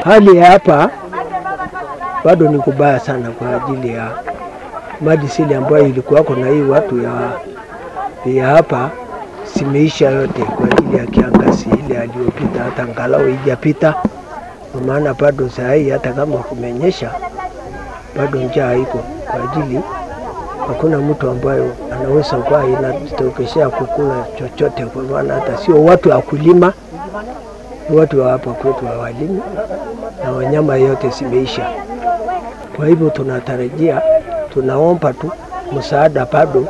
Hali hapa bado ni kubaya sana kwa ajili ya maji sili ambayo ilikuwako na hii watu ya hapa simeisha yote kwa ajili ya kiangazi ile aliyopita, hata angalau haijapita, kwa maana bado saa hii hata kama kumenyesha bado njaa iko, kwa ajili hakuna mtu ambayo anaweza kwa inatokeshea kukula chochote, kwa maana hata sio watu wa kulima, watu wa hapa kwetu hawalimi na wanyama yote simeisha. Kwa hivyo tunatarajia, tunaomba tu msaada bado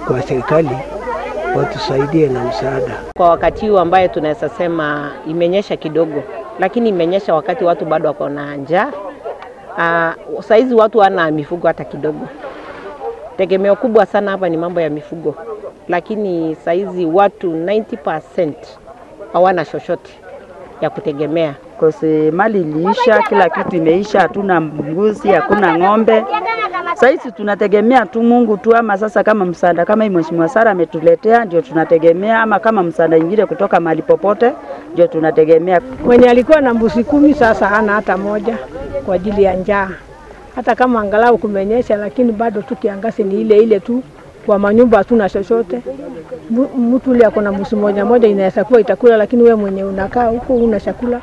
kwa serikali watusaidie na msaada. Kwa wakati huu ambaye tunaweza sema imenyesha kidogo, lakini imenyesha wakati watu bado wako na njaa. Saizi watu wana mifugo hata kidogo. Tegemeo kubwa sana hapa ni mambo ya mifugo, lakini saizi watu 90% hawana chochote ya kutegemea. Kwa mali iliisha, kila kitu imeisha, hatuna mbuzi, hakuna ng'ombe. Saizi tunategemea tu Mungu tu, ama sasa kama msaada kama hii Mheshimiwa Sara ametuletea ndio tunategemea, ama kama msaada ingine kutoka mahali popote ndio tunategemea. Mwenye alikuwa na mbuzi 10 sasa hana hata moja kwa ajili ya njaa. Hata kama angalau kumenyesha, lakini bado tu kiangazi ni ile ile tu. Kwa manyumba hatuna chochote. Mtu yule akona mbuzi moja moja inaweza kuwa itakula, lakini wewe mwenye unakaa huko una chakula.